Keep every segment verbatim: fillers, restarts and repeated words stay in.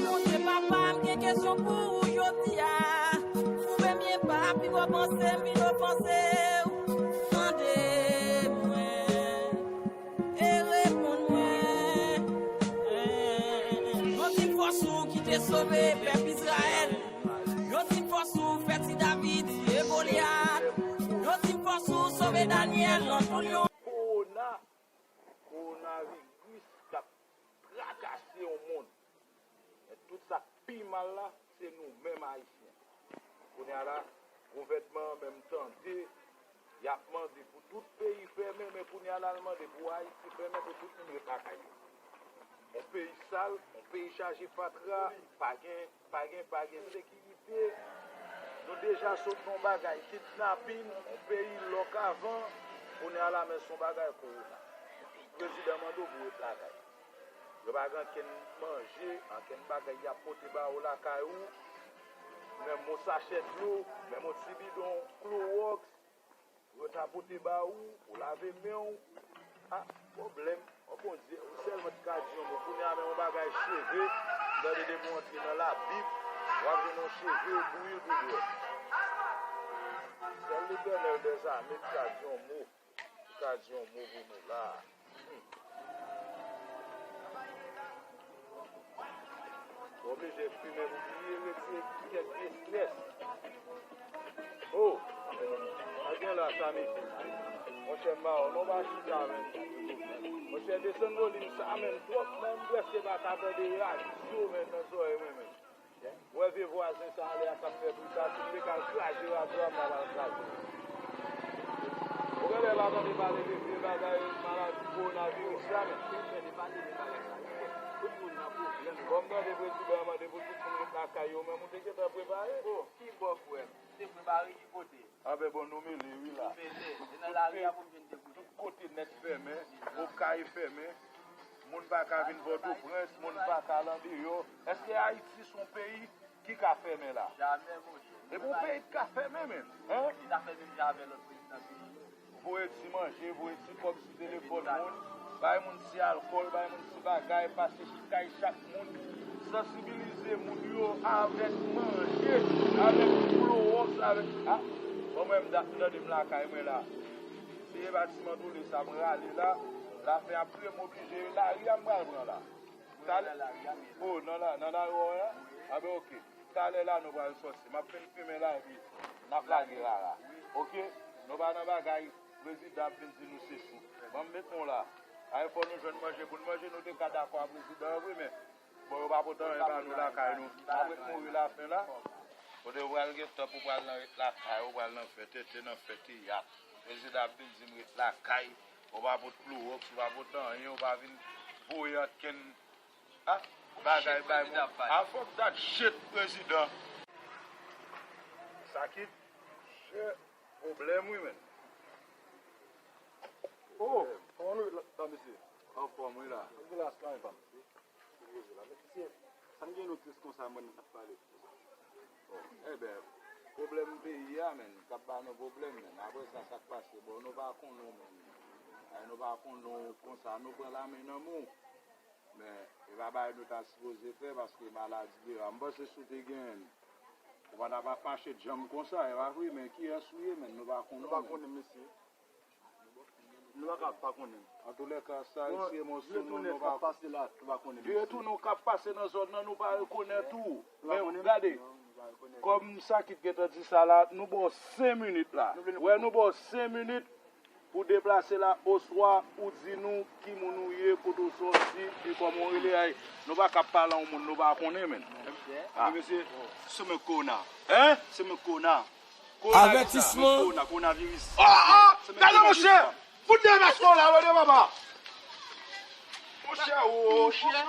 Monchè papa, m gen kesyon pou ou jodi a. Ou premye pa, pi gwo panse m vin ofanse w. Tande mwen e reponn mwen. Yo di m fòs ou ki te sove pèp Izrayèl. Yo di m fòs ou fè ti David tiye Golyat. Yo di m fòs ou sove Danyèl nan tou lyon. Kowona, kowonaviris k ap trakase yon monn. Men tout sa k pi mal la, se nou menm Ayisyen. Kounye a la, gouvènman an menm tande, y ap mande pou tout peyi fèmen, men kounye a la, l mande pou Ayiti fèmen, pou tout moun ret lakay yo. Yon peyi sal, yon peyi chaje fatra, pa gen, pa gen, pa gen sekirite. Nou deja sot nan yon bagay kidnapin, yon peyi lòk avan, kounye a la, men se yon bagay kowona. Prezidan mande w pou w ret lakay. Yo pa gen ankenn manje, ankenn bagay y ap pote ba ou lakay ou. Menm yon sachè dlo, menm yon ti bidon klowòks, yo ta pote ba ou, ou lave men w. Ah, pwoblèm. O Bondye, ou sèlman ki ka di yon mo. Kounye a, men yon bagay cheve, m tande depi w antre nan Labib, w ap jwenn yon cheve bouyi tou dwèt. Sèl Letènèl dèzame ki ka di yon mo. Ou ka di yon mo pou nou la. Hmm. Ou oblije fimen pou bliye, retire kèk estrès. Oh! Sa gen la, Samy. Monchè, m ba w, non, pa chita, menn. Monchè, desann volim sa, menn, twòp, menn, m prèske pa ka tande radyo, menn, nan zòrèy mwen, menn. Ou wè vye vwazen sa a lè a k ap fè bri sa, si m te ka al kraze radyo a, m t ap al kraze. Ou genlè pa tande pale de vye bagay maladi kowonaviris la, men. Tande pale de bagay sa yo. Tout moun nan pwoblèm. Bon, m tande prezidan an mande pou tout moun ret lakay yo, menm ou te gentan prepare. Oh, ki bò, frè m? Te prepare ki kote? Anben bon, nou mele wi la. Nou mele. E nan lari a pou m jwenn debouche. Tout kote nèt fèmen, okay fèmen. Moun pa ka vin Pòtoprens, moun pa ka al andeyò. Èske Ayiti se yon peyi ki ka fèmen la? Jamè, monchè. Epi yon peyi ki ka fèmen, menn. Hein? Li ta fèmen menm jan avè lòt peyi nan peyi. Voye ti manje, voye ti kòb sou telefòn moun, bay moun ti alkòl, bay moun ti bagay, pase kay chak moun, sansibilize moun yo avèk manje, avèk klowòks, avèk, ah, bon, mwen, m da-, m tande m lakay mwen la. Se batiman tole sa m rale la, lafen ap touye m oblije, lari a m pral pran la. Talè, oh, nan la, nan lari w wè a? Anben, oke. Talè la, nou pral sòti. M ap fin fimen la, epi n ap lage rara. Oke? Nou pa nan bagay, prezidan ap vin di nou se sou. Ban m met nou la. Ay, fò nou jwenn manje pou n manje, nou te ka dakò a prezidan an vre, men, bon, yo pa pote anyen ba nou lakay nou. N ap ret mouri lafen la. Kote w pral gen tan pou w pral nan ret lakay ou, pral nan fè tenten, nan fè teyat. Prezidan ap vin di m ret lakay, ou pa pot klowòks, ou pa pot anyen, ou pa vin voye ankenn, ah, bagay bay moun. Ah, fuck that shit, prezidan. Sa ki, shit, pwoblèm wi, menn. Oh, kòman nou ye la, mesye? Anfòm wi la. Anfòm wi la, pa m. Poze la. Men, mesye, sa n gen nou tris konsa, mwen, n ap pale konsa. Bon, enben, pwoblèm peyi a, menn, k ap ba nou pwoblèm, menn. Apre sa, sa k pase? Bon, nou pa konnen w, menn. Ay, nou pa konnen w konsa, nou pran lamen nan men w. Men, e pa bagay nou ta sipoze fè, paske maladi de a. M panse si w te genyen l, ou pa t ap ap mache djanm konsa, e pa vre, men kiyès ou ye, menn? Nou pa konnen w, menn. Nou pa konnen, mesye. Nou pa ka pa konnen. Antoulèka, sa isi e mòso nou, nou pa. Vye tou nou k ap pase nan zòn nan, nou pa rekonèt ou. Men gade, kòm Sakit gentan di sa la, nou ba w senk minit la. Wè, nou ba w senk minit pou deplase la, oswa ou di nou ki moun ou ye, kote w sòti, e kòman w rele a. Nou pa ka pale a yon moun nou pa konnen, menn. Ah. Mesye, se men kona. Hein? Se men kona. Avètisman. Kowonaviris. Oh, oh, gade monchè! Fout dèyè mask ou la, wè de papa. Monchè, oh, monchè.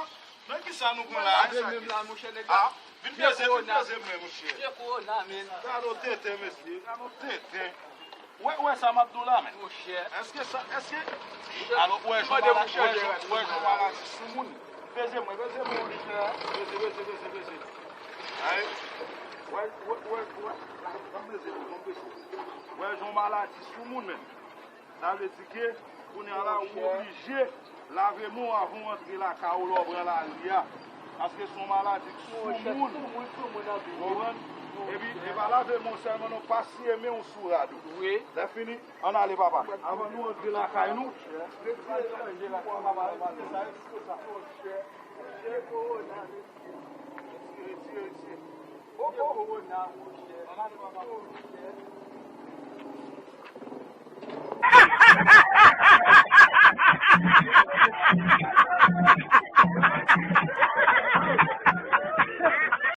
Nan kisa nou pran la, sa menm la, monchè, nèg la. Ah, vin peze, vin peze mwen, monchè. Gade yon tenten, mesye. Gade yon tenten. Wè, wè sa m ap di w la, men. Monchè. Èske sa, èske, alò, wè jan maladi, wè jan, wè jan maladi sou moun. Peze mwen, peze mwen, monchè. Peze, peze, peze, peze. Ay. Wè, wè, wè, wè. Ban m peze mwen, ban m peze. Wè jan maladi sou moun, men. Sa vle di ke, kounye a la, ou oblije la Lave men w avan w antre lakay ou, lè w pran lari a. Paske se yon maladi k sou moun. Ou konprann? Epi, e pa lave men w sèlman non, pa siye men w sou rad ou. Lè fini, ann ale, papa. Avan nou antre lakay nou, retire chanje lakay papa. Retire, retire, retire. Retire kowona, monchè. Ann ale, papa.